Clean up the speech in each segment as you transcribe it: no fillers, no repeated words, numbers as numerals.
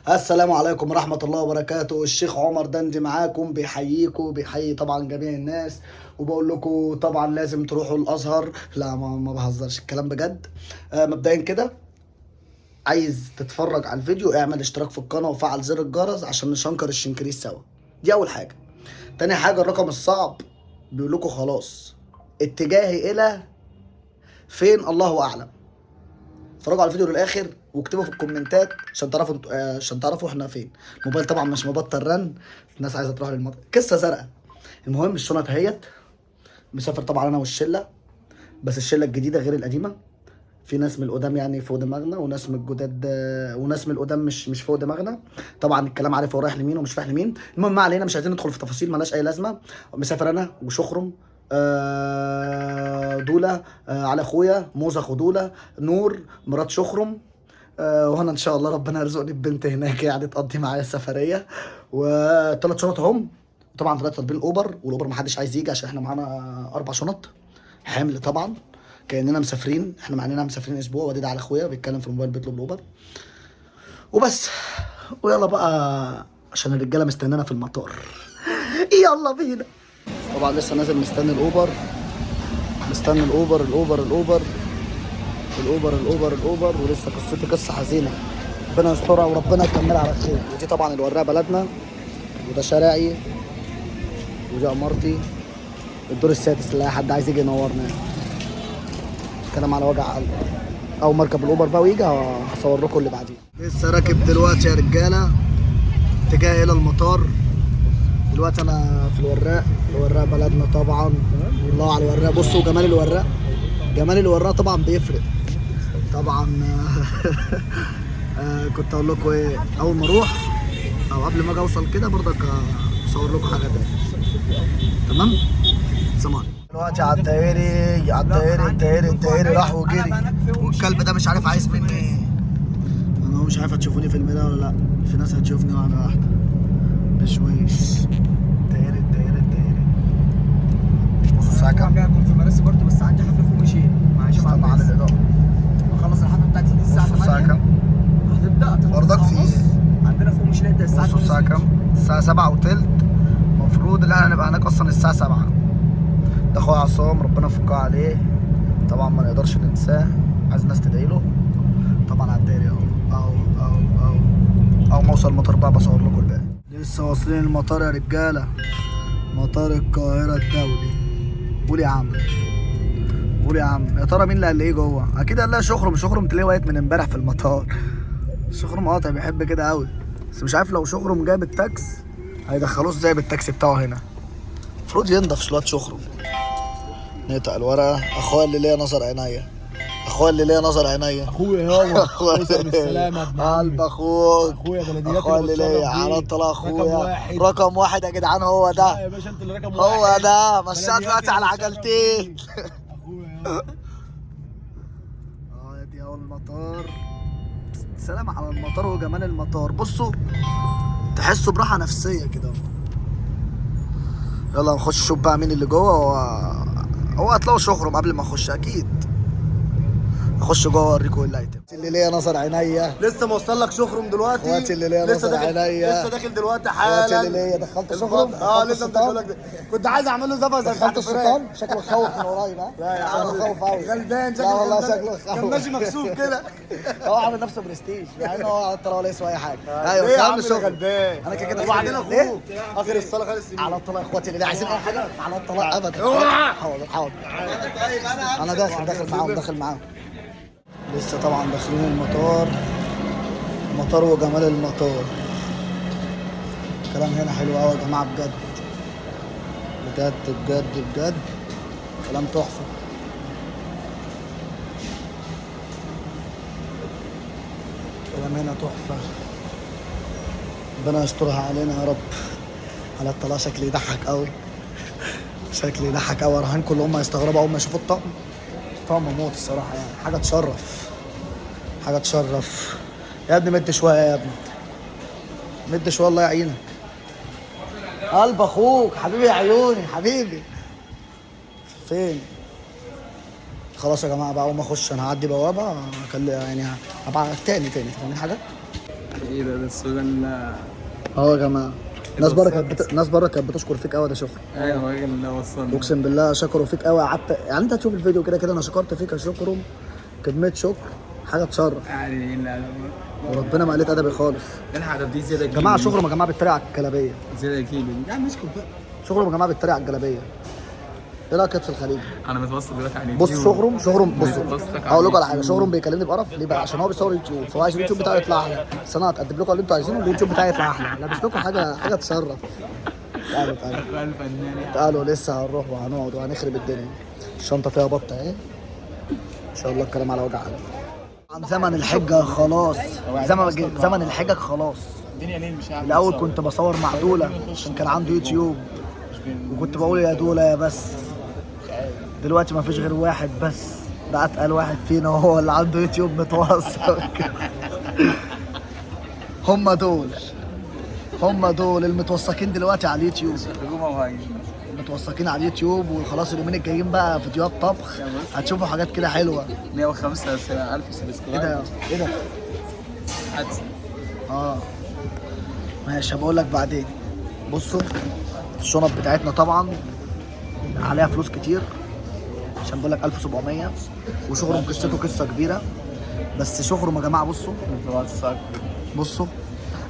السلام عليكم ورحمة الله وبركاته. الشيخ عمر دندي معاكم، بيحييكم، بيحيي طبعا جميع الناس، وبقول لكم طبعا لازم تروحوا الأزهر. لا ما بهزرش، الكلام بجد. مبدئيا كده عايز تتفرج على الفيديو اعمل اشتراك في القناة وفعل زر الجرس عشان نشنكر الشنكريس سوا. دي أول حاجة. تاني حاجة، الرقم الصعب بيقول لكم خلاص اتجاهي إلى فين الله أعلم. اتفرجوا على الفيديو للاخر واكتبوا في الكومنتات عشان تعرفوا عشان تعرفوا احنا فين. الموبايل طبعا مش مبطل رن، الناس عايزه تروح للمطار، قصة زرقاء. المهم الشنط اهيت، مسافر طبعا انا والشله، بس الشلة الجديدة غير القديمة. في ناس من القدام يعني فوق دماغنا، وناس من الجداد وناس من القدام مش فوق دماغنا. طبعا الكلام عارف هو رايح لمين ومش رايح لمين. المهم ما علينا، مش عايزين ندخل في تفاصيل مالهاش اي لازمه. مسافر انا وشخرم، دولة، على اخويا موزة خدوله، نور مرات شخرم، وانا ان شاء الله ربنا يرزقني ببنت هناك يعني تقضي معايا السفرية. وثلاث شنط اهم طبعا، طلعت طالبين اوبر، والاوبر ما حدش عايز يجي عشان احنا معانا 4 شنط حمل طبعا، كاننا مسافرين، احنا معنانا مسافرين اسبوع. وادي ده على اخويا بيتكلم في الموبايل بيطلب الاوبر وبس. ويلا بقى عشان الرجالة مستنانا في المطار، يلا بينا. طبعا لسه نازل مستني الاوبر، مستني الاوبر الاوبر الاوبر الاوبر الاوبر الاوبر، ولسه قصتي قصة حزينة، ربنا يسترها وربنا يكملها على خير. ودي طبعا الوراق بلدنا، وده شارعي، ودي عمارتي، الدور السادس اللي اي حد عايز يجي ينورنا يعني. كلام على وجع قلب. اول ما اركب الاوبر بقى ويجي هصور لكم اللي بعديه. لسه راكب دلوقتي يا رجاله، اتجاهي الى المطار. دلوقتي انا في الوراق، الوراق بلدنا طبعا، الله على الوراق. بصوا جمال الوراق، جمال الوراق طبعا بيفرق طبعا. كنت اقول لكم ايه، اول ما اروح او قبل ما اجي اوصل كده برضك اصور لكم حاجة تانية. تمام؟ سلام. دلوقتي على الدائري، على الدائري، الدائري، الدائري راح وجري، والكلب ده مش عارف عايز مني ايه. انا مش عارف هتشوفوني في المراية ولا لا، في ناس هتشوفني واحدة واحدة بشويش. الدائري الدائري الدائري. بصوا الساعة كام؟ هكون في مراسي برضه، بس عندي حفلة في مشين مع هشام استنى على عباس. الاضاءة. بخلص الحفلة بتاعتي دي الساعة بصوا الساعة 8 كام؟ هتبدا هتخلص برضك في 9:30. ايه؟ عندنا في مشين هتبدا الساعة بصوا الساعة 8:30. كام؟ الساعة 7:20. المفروض ان احنا نبقى هناك اصلا الساعة 7. ده اخويا عصام ربنا يفكها عليه، طبعا ما نقدرش ننساه، عايز الناس تدعي له. طبعا على الداري اهو اهو اهو اهو. اول ما اوصل المطار بقى بصور لكم الباقي. لسه واصلين المطار يا رجاله، مطار القاهرة الدولي. قول يا عم، قول يا عم، يا ترى مين اللي قال ايه جوه؟ اكيد قال لها شخرم. شخرم تلاقيه واقف من امبارح في المطار. شخرم قاطع بيحب كده قوي، بس مش عارف لو شخرم جاب التاكس هيدخلوه ازاي بالتاكسي بتاعه هنا. المفروض ينضف شوية شخرم. نقطع الورقة. اخويا اللي ليا نظر عينيا، اخويا اللي ليا نظر عينيا، اخويا يابا توصل بالسلامة يا ابن عمي. قلب اخوك، اخويا بلديات. اخويا اللي ليا على الطلاق، اخويا رقم واحد. رقم واحد يا جدعان. هو لا ده، يا باشا انت اللي رقم هو واحد. ده. مشيت بلديات دلوقتي على اللي بتشرف عجلتين. بيه. اخويا يابا. اه يا دي اول المطار. سلام على المطار وجمال المطار. بصوا تحسوا براحة نفسية كده. يلا نخش نشوف بقى مين اللي جوه. هو هتلاقوا شخرم قبل ما اخش اكيد. اخش جوه اوريكم ايه اللي هيتم. اللي ليا نظر عينيا، لسه موصل لك شخرم دلوقتي. اخواتي اللي ليا لسه نظر داخل، عينيا. لسه داخل دلوقتي حالا. اخواتي اللي ليا. دخلت شخرم؟ اه دخلت لسه الشيطان؟ مدخل لك. كنت عايز اعمل له زفه زي دخلت بتاعت الفراخ. الشيطان؟ شكله خوف من قريب. ها؟ لا يا عم شكله خوف قوي. غلبان، شكله لا والله غلبان. شكله خوف. كان ماشي مكسوف كده. هو عامل نفسه برستيج مع انه هو طلع ولا يسوى اي حاجة. ايوه ليه يا كلام عم ده شغل. غلبان. انا كده كده وبعدين ليه؟ اخوك اخر الصلاة خالص سنين. على الطلاق اخواتي اللي عايزين اي حاجة على الطلاق ابدا. حاضر حاضر، انا داخل، داخل معاهم، داخل معاهم. لسه طبعا داخلين المطار. المطار وجمال المطار. الكلام هنا حلو قوي يا جماعة، بجد بجد بجد بجد كلام تحفة. كلام هنا تحفة، ربنا يسترها علينا يا رب. على الطلاق شكلي يضحك قوي، شكلي يضحك قوي. راهن كلهم هيستغربوا اول ما يشوفوا الطقم. طقم موت الصراحة يعني، حاجة تشرف، حاجة تشرف يا ابني. مد شوية يا ابني، مد شوية الله يعينك. قلب اخوك حبيبي يا عيوني حبيبي. فين؟ خلاص يا جماعة بقى، اول ما اخش انا هعدي بوابه اكلم يعني، هبقى تاني تاني. فاهمين حاجة؟ ايه ده الصورة اهو يا جماعة، ناس بره كانت ناس بره كانت بتشكر فيك قوي يا شكرا. ايوه الراجل اللي وصلنا، اقسم بالله شكروا فيك قوي. قعدت يعني انت هتشوف الفيديو كده كده انا شكرت فيك يا شكرم كمية شكر، حاجة تشرف. يعني ايه؟ وربنا ما قلت ادبي خالص. الحق ده، دي زيادة يا كيلو. جماعة شكرم يا جماعة بيتريق على الجلابية. زيادة كيلو يا عم، اسكت بقى. شغرم يا جماعة بيتريق على الجلابية. ايه رايك في الخليج؟ انا متوصل دلوقتي على بص اليوتيوب. شغرم، شغرم بص هقول لكم على حاجة. شغرم بيكلمني بقرف ليه بقى؟ عشان هو بيصور يوتيوب، فهو عايز اليوتيوب بتاعه يطلع احلى. بس انا هتقدم لكم اللي انتوا عايزينه، اليوتيوب بتاعي يطلع احلى. لابس لكم حاجة، حاجة تشرف. تعالوا تعالوا الفنان يعني. تعالوا، لسه هنروح وهنقعد وهنخرب الدنيا. الشنطة فيها بطه اهي ان شاء الله. الكلام على وجع قلب. عن زمن الحجة خلاص، زمن الحجج خلاص. الدنيا ليل مش عارف. الاول كنت بصور مع دولة عشان كان عنده يوتيوب، وكنت بقول يا دولة يا بس. دلوقتي ما فيش غير واحد بس، ده اتقل واحد فينا هو اللي عنده يوتيوب متوثق. هم دول، هم دول المتوثقين دلوقتي على اليوتيوب. هجومه وهجومه متوثقين على اليوتيوب. وخلاص اليومين الجايين بقى فيديوهات طبخ، هتشوفوا حاجات كده حلوة. 105 الف subscribe. ايه ده؟ ايه ده؟ حادثه. ماشي، هبقول لك بعدين. بصوا الشنط بتاعتنا طبعا عليها فلوس كتير، عشان بقول لك 1700. وشغرم قصته قصة كبيرة، بس شغرم يا جماعة بصوا متوثق. بصوا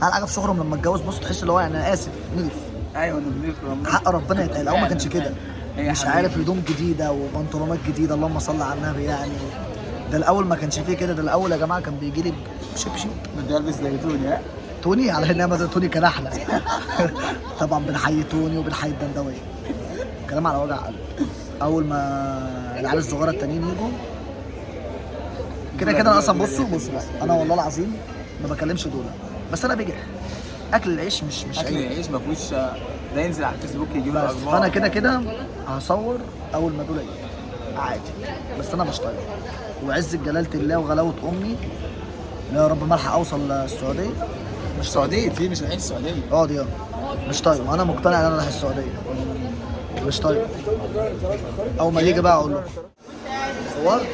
انا حاجة في شغرم لما اتجوز، بصوا تحس اللي هو يعني انا اسف نضيف. ايوه نضيف والله. حق ربنا يتقال، اول ما كانش كده. مش عارف هدوم جديدة وبنطلونات جديدة، اللهم صل على النبي. يعني ده الاول ما كانش فيه كده. ده الاول يا جماعة كان بيجي لي بشبشب. بدي البس زي توني. ها توني على انها مثلا توني كان احلى. طبعا بنحيي توني وبنحيي الدندويه. كلام على وجع قلب. اول ما العيال الصغيرة التانيين يجوا كده كده انا اصلا بصوا بصوا انا والله العظيم ما بكلمش دول، بس انا بجح اكل العيش مش اكل عيب. العيش ما فيهوش ده، ينزل على الفيسبوك يجيب بس الاخبار. فانا كده كده هصور اول ما دول يجوا عادي، بس انا مش طايق. وعز جلاله الله وغلاوه امي، لا يا رب ما الحق اوصل للسعودية. مش سعودية دي، مش رايحين السعودية. اقعد يلا، مش طايق. انا مقتنع ان انا رايح السعودية، مش طايق. اول ما يجي بقى اقول له صورت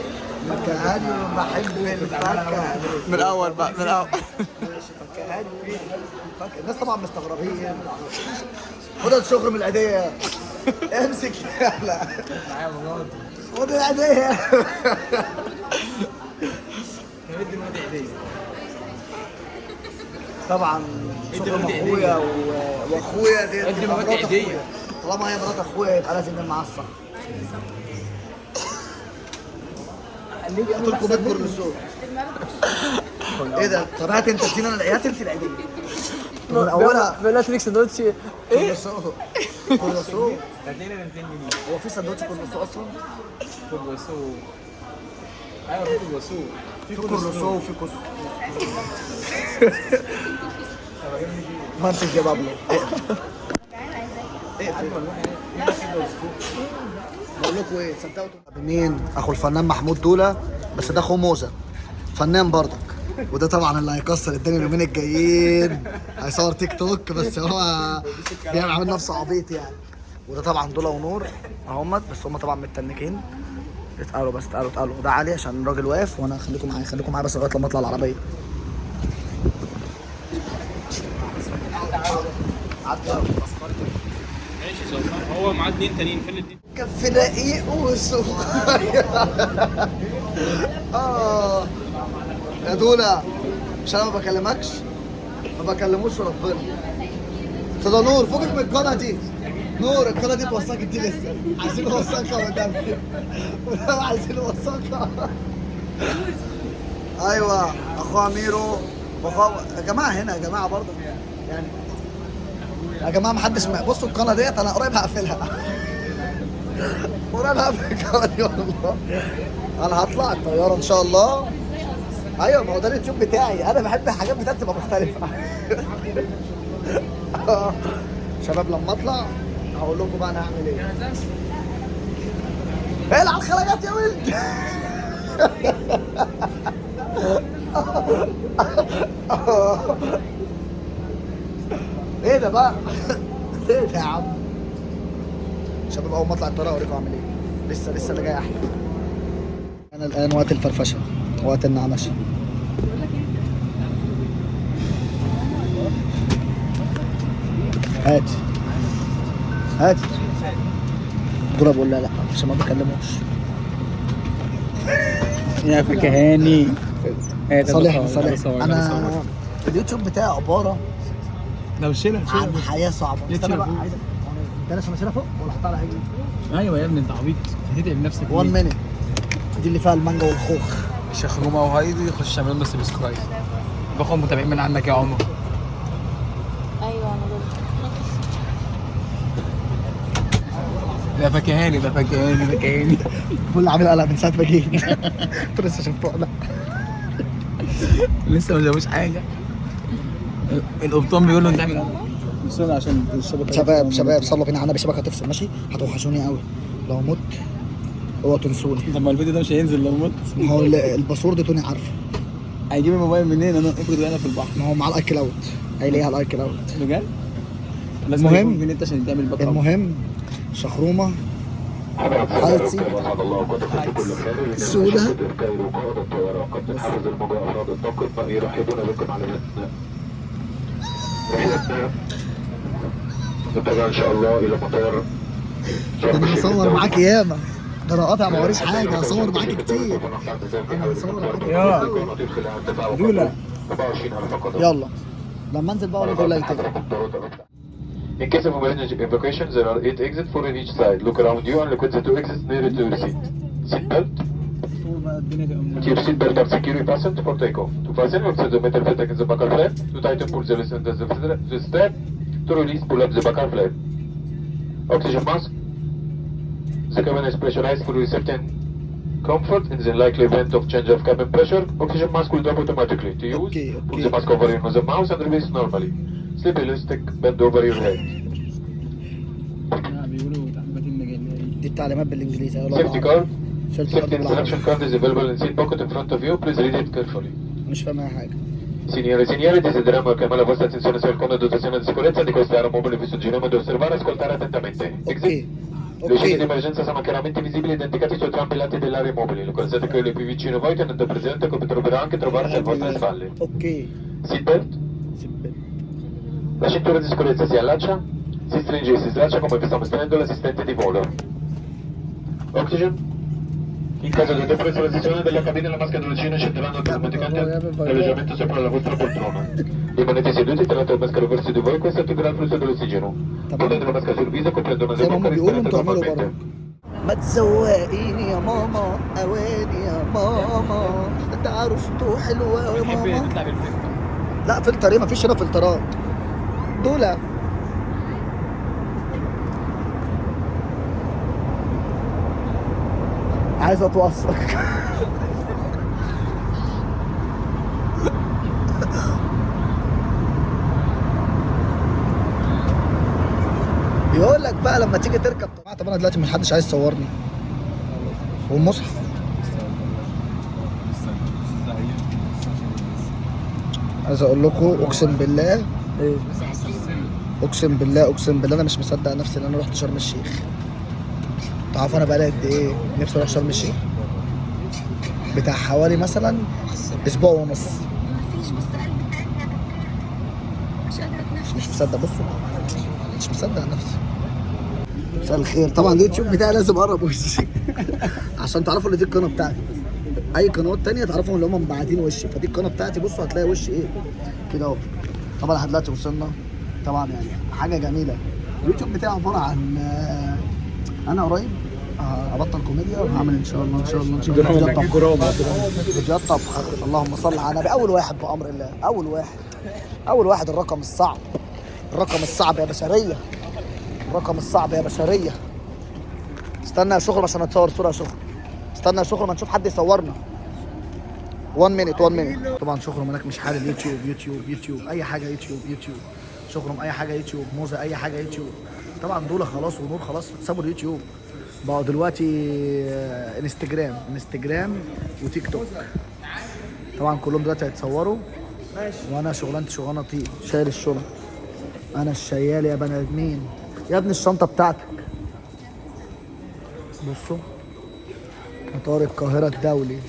فكهاني وبحب الفاكهة. من الاول بقى، من الاول. ماشي فكهاني فاكهة. الناس طبعا مستغربين. خد الشغل من العيديه، امسك يلا معايا مراتي. خد العيديه. بدي مراتي عيديه. طبعا شغل اخويا واخويا دي ادي تبقى مراتي مرات عيدية. أخويا. طالما هي مرات اخويا يبقى لازم نبقى الصح. قلت لكم بيت كورنيسون. ايه ده؟ طب هات انت، ادينا انا، هات انت العيديه. طب من اولها بيقول لك سندوتش ايه؟ كورنيسون. كورنيسون. هتلاقينا 200 جنيه. هو في سندوتش كورنيسون اصلا؟ كرواسون. ايوه في كرواسون. في كورنيسون وفي كوس. منتج يا بابلو. اقفل. بقول لكم ايه، تصدقوا مين؟ اخو الفنان محمود دولة، بس ده اخو موزة فنان برضك. وده طبعا اللي هيكسر الدنيا اليومين الجايين، هيصور تيك توك، بس هو بيعمل عامل نفسه عبيط يعني. وده طبعا دولة ونور اهمت، بس هم طبعا متنكين. اتقالوا بس، اتقالوا اتقالوا. ده علي عشان الراجل واقف، وانا خليكم معايا، خليكم معايا بس لغاية لما اطلع العربية. ماشي يا هو معاه اتنين تانيين، فين الاتنين؟ كف رقيق وصغير. يا دولا، مش انا ما بكلمكش، ما بكلموش وربنا. استاذ نور فوقك من القناة دي. نور القناة دي اتوثقت دي لسه، عايزين نوثقها قدام، عايزين نوثقها. ايوه اخوها ميرو واخوها يا جماعة هنا يا جماعة برضه يعني يا جماعة ما حدش بصوا القناة ديت انا قريب هقفلها. قريب هقفل القناة دي والله. انا هطلع الطيارة ان شاء الله. ايوه ما هو ده اليوتيوب بتاعي، انا بحب الحاجات بتاعتي تبقى مختلفة. شباب لما اطلع هقول لكم بقى انا هعمل ايه. العب الخلاجات يا ولد. ايه ده بقى؟ ايه ده يا عم؟ شباب اول ما اطلع الطيارة اوريكم اعمل ايه. لسه لسه اللي جاي احلى. انا الان وقت الفرفشه، وقت النعمشه. هات هات. دول بقول لا لا عشان ما بكلموش. يا فكهاني. صالح صالح. انا اليوتيوب بتاعي عبارة لو شيلها عن حياة صعبة. استنى بقى، عايزك ده عشان اشيلها فوق ولا احطها على حاجة؟ ايوه يا ابني انت عبيط، هتتعب نفسك. 1 minute. دي اللي فيها المانجا والخوخ. شخرومه وهايدي يخش اعمل لهم subscribe. باخد متابعين من عندك يا عمر. ايوه انا برضه. ده فكهاني ده فكهاني فكهاني. بقول عامل قلق من ساعة ما جيت. انتوا لسه شفتوه؟ لا لسه ما جابوش حاجة. القبطان بيقول له انت عامل بسرعة عشان الشبكة. شباب شباب صلوا بينا على النبي، الشبكة هتفصل. ماشي، هتوحشوني قوي لو مت، اوعوا تنسوني. طب ما الفيديو ده مش هينزل لو مت. ما هو ال password توني عارفه. هيجيب الموبايل منين؟ انا افرض انا في البحر. ما هو مع ال iCloud، هيلاقيها على ال iCloud. بجد؟ لازم المهم- يكون في نت عشان تعمل backup. المهم شخرومه حالتي سودة. نتجه ان شاء الله الى مطار. ده انا هصور معاك ياما، ده انا قاطع ما وريش حاجة، هصور معاك كتير. انا هصور معاك كتير أوي. دولة. يلا لما انزل بقى اقول لك ولا تاني. In case of emergency evacuation, there are 8 exits, 4 in each side. Look around you and look at the 2 exits nearest to your seat. Seat belt. Keep seat belt are securely fastened for takeoff. To fasten, insert the metal fitting in the buckle flap. To tighten, pull the loosen the strap. To release, pull up the buckle flap. Oxygen mask. The cabin is pressurized for your safety and comfort. In the likely event of change of cabin pressure, oxygen mask will drop automatically. To use, Okay, put okay. the mask over your nose and mouth and release normally. Slip elastic band over your head. بيقولوا تعليمات النجاة. دي التعليمات بالانجليزي. يلا Safety card. Safety Safety card بالعربي. instruction card is available in seat pocket in front of you. Please read it carefully. مش فاهم اي حاجة. Signore e signori, desideriamo che la vostra attenzione su alcune dotazioni di sicurezza di questa aeromobile. Vi suggeriamo di osservare e ascoltare attentamente. okay. Exit. Le uscite di okay. emergenza sono chiaramente visibili ed indicate su entrambi i lati dell'area mobile. Localizzate quelle più vicino a voi tenendo presente che potrebbero anche trovarsi alle vostre spalle. okay. Seat belt. La cintura di sicurezza si allaccia, si stringe e si slaccia come vi sta mostrando l'assistente di volo. Oxygen. In caso di depressurizzazione della cabina, la maschera d'ossigeno scenderanno automaticamente dall'alloggiamento sopra la vostra poltrona. Rimanete seduti, tenete la maschera verso di voi, questo attiverà il flusso dell'ossigeno. Ponete la maschera sul viso coprendo naso زي e ما bocca هما بيقولوا respirate انتوا اعملوا normalmente. برضه. ما تزوقيني يا ماما، اواني يا ماما، ده عروسته حلوة يا ماما. نطلع بالفلتر. لا فلتر ايه؟ مفيش هنا فلترات. دولة عايز اتوثق. بيقول لك بقى لما تيجي تركب. طبعا انا دلوقتي مش حدش عايز يصورني والمصحف. عايز اقول لكم اقسم بالله، اقسم بالله اقسم بالله انا مش مصدق نفسي ان انا رحت شرم الشيخ. تعرفوا انا بقالي قد ايه نفسي اروح شرم الشيخ؟ بتاع حوالي مثلا اسبوع ونص. مش مصدق، بصوا مش مصدق نفسي. مساء الخير. طبعا اليوتيوب بتاعي لازم اقرب وشي عشان تعرفوا ان دي القناة بتاعتي. اي قنوات تانية تعرفوا اللي هم مبعدين وشي، فدي القناة بتاعتي. بصوا هتلاقي وشي ايه كده اهو. طبعا احنا دلوقتي وصلنا، طبعا يعني حاجة جميلة. اليوتيوب بتاعي عبارة عن انا قريب ابطل كوميديا وهعمل ان شاء الله ان شاء الله ان شاء الله فيديوهات طبخ. فيديوهات طبخ. اللهم صل على النبي. اول واحد بامر الله، اول واحد، اول واحد. الرقم الصعب، الرقم الصعب يا بشرية، الرقم الصعب يا بشرية. استنى يا شغل عشان اتصور صوره يا شغل. استنى يا شغل ما نشوف حد يصورنا. 1 minute 1 minute. طبعا شغل هناك مش حال. اليوتيوب يوتيوب يوتيوب اي حاجة، يوتيوب يوتيوب شغلهم اي حاجة، يوتيوب موزة اي حاجة يوتيوب. طبعا دول خلاص ونور خلاص سابوا اليوتيوب، بقوا دلوقتي انستجرام، انستجرام وتيك توك. طبعا كلهم دلوقتي هيتصوروا وانا شغلانتي شغلانة طيب، شايل الشنط. انا الشيال يا بني ادمين. يا ابني الشنطة بتاعتك. بصوا مطار القاهرة الدولي.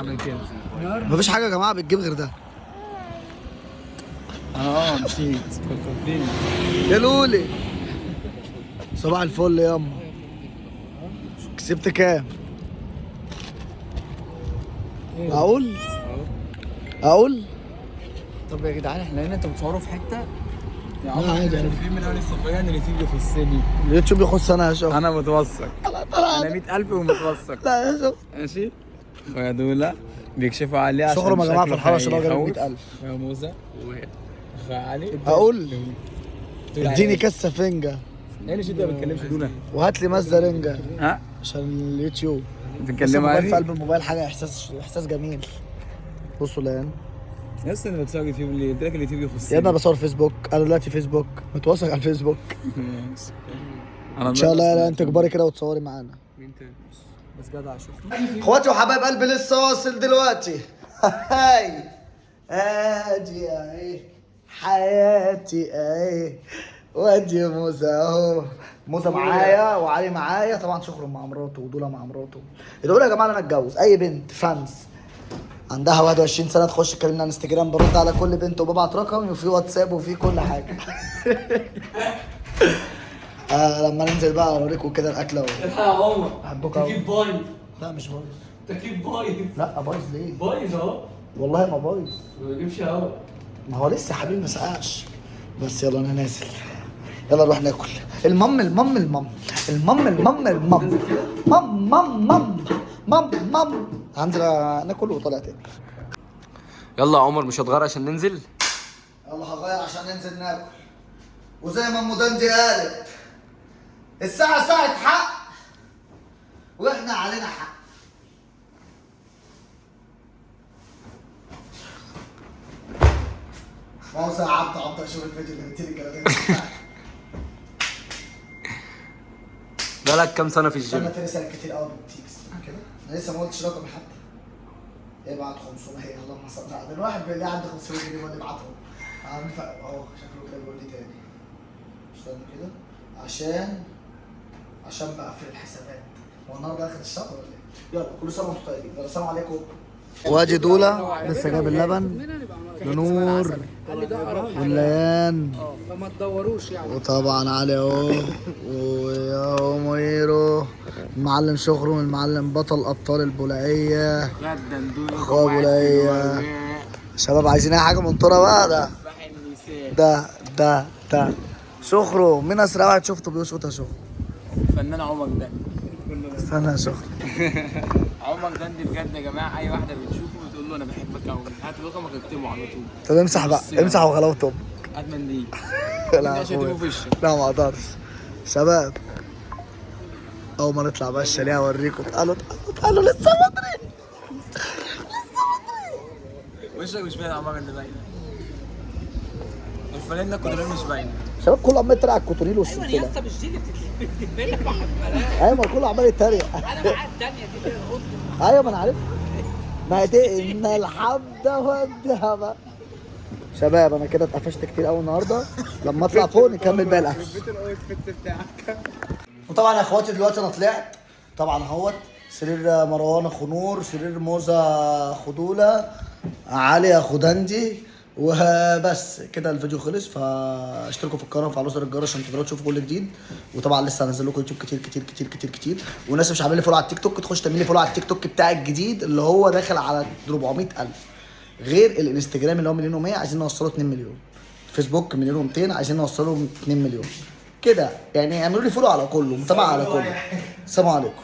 عامل كده. مفيش حاجة يا جماعة بتجيب غير ده. انا مشيت فكرتني. يا لولي صباح الفل ياما. كسبت كام؟ اقول؟ اقول؟ طب يا جدعان احنا هنا انتوا بتصوروا في حتة يا لا عادي عادي. في من اول الصفية ان اليوتيوب يخصني. اليوتيوب يخص انا يا شوف. انا متوثق. انا 100,000 ومتوثق. لا يا شوف. ماشي. اخويا دولة بيكشفوا عليه عشان شغلهم يا جماعة في شكله الحارة عشان هو جايب هيخوف. 100,000. اخويا موزة اخويا علي. اقول؟ تقول علي اديني إيه؟ كاسه فنجة ايه اللي شده ما بتكلمش دولة؟ وهات لي مزه رنجة ها؟ عشان اليوتيوب. بس بتتكلموا الموبايل عادي؟ في قلب الموبايل حاجة، احساس جميل. بصوا الان يا اسطى انت بتصور يوتيوب ليه؟ قلت لك اليوتيوب يخصني. يا ابني انا بصور فيسبوك، انا دلوقتي فيسبوك متوثق على الفيسبوك. انا ان شاء الله لا انت كباري كده وتصوري معانا. بس جدع شوف. اخواتي وحبايب قلبي لسه واصل دلوقتي. هاي ادي اهي حياتي اهي، وادي موزة اهو. موزة معايا وعلي معايا طبعا، شكرا مع مراته ودولة مع مراته. ادعوا لي يا جماعة ان انا اتجوز. اي بنت fans عندها 21 سنة تخش تكلمني على انستجرام، برد على كل بنت وببعت رقمي وفي واتساب وفي كل حاجة. لما ننزل بقى اوريكم كده الاكلة. يا عمر بحبكم أوي. تكييف بايظ. لا مش بايظ. تكييف بايظ. لا بايظ ليه؟ بايظ اهو. والله ما بايظ. ما بيجيبش هوا. ما هو لسه حبيبي ما سقعش. بس يلا انا نازل، يلا نروح ناكل. المم المم المم المم المم المم مم مم مم مم مم. هنزل ناكل وطالع تاني. يلا يا عمر مش هتغير عشان ننزل؟ يلا هغير عشان ننزل ناكل. وزي ما ام دندي قالت الساعة ساعة حق واحنا علينا حق. مؤاخذة يا عبد، عبد اشوف الفيديو اللي قلت لي الكلام ده. بقالك كام سنة في الجيم؟ استنى في رسائل كتير قوي بتيجي كده، انا لسه ما قلتش رقم حتى. ابعت 500. اللهم صل على الواحد بيقول لي عندي 500 جنيه وانا ابعتهم. عامل اهو شكله كده بيقول لي تاني. استنى كده عشان بقفل الحسابات. هو النهارده اخر الشهر ولا ايه؟ يلا كل سنة وانتم طيبين، يلا السلام عليكم. وادي دولة لسه جايب اللبن لنور والليان فما تدوروش يعني. وطبعا علي اهو ويا ميرو المعلم شخرم المعلم بطل ابطال البولعيه اخويا بولعيه. شباب عايزين اي حاجة من طرة بقى. ده ده ده ده شخرو مين اسرع واحد شفته بيشقط يا شخرو؟ الفنان عمر ده. استنى يا شخرو. عمر ده بجد يا جماعة اي واحدة بتشوفه بتقول له انا بحبك قوي، هات رقمك اكتبه على طول. طب امسح بقى، امسح وغلاوة امك. هات منديل. لا يا عشان تبقوا أخويا. في وشك. لا ما اقدرش. شباب اول ما نطلع بقى الشاليه اوريكم. تعالوا تعالوا تعالوا لسه بدري. وشك مش باين يا عمر اللي باين. الفانلة الكوتونيل مش باينة. شباب كله عمال يتريق على الكوتونيل والسلسله. ايوه يا اسطى مش دي اللي بتتلم. ايوه ما كله عمال يتريق. انا معايا الثانية دي اللي القطن. ايوه ما انا عارف. ما دي ان الحمد والذهب. شباب انا كده اتقفشت كتير قوي النهارده، لما اطلع فوق نكمل باقي القفش. وطبعا يا اخواتي دلوقتي انا طلعت طبعا اهوت سرير مروان اخو نور، سرير موزة خدوله، علي اخو دندي، وبس كده الفيديو خلص. فاشتركوا في القناة وفعلوا زر الجرس عشان تقدروا تشوفوا كل جديد. وطبعا لسه هنزل لكم يوتيوب كتير كتير كتير كتير كتير. والناس مش عامله لي follow على التيك توك تخش تعمل لي follow على التيك توك بتاعي الجديد اللي هو داخل على 400,000، غير الانستجرام اللي هو 1,100,000 عايزين نوصله 2 مليون، فيسبوك 1,200,000 عايزين نوصله 2 مليون كده يعني. اعملوا لي follow على كله، متابعه على كله. السلام عليكم.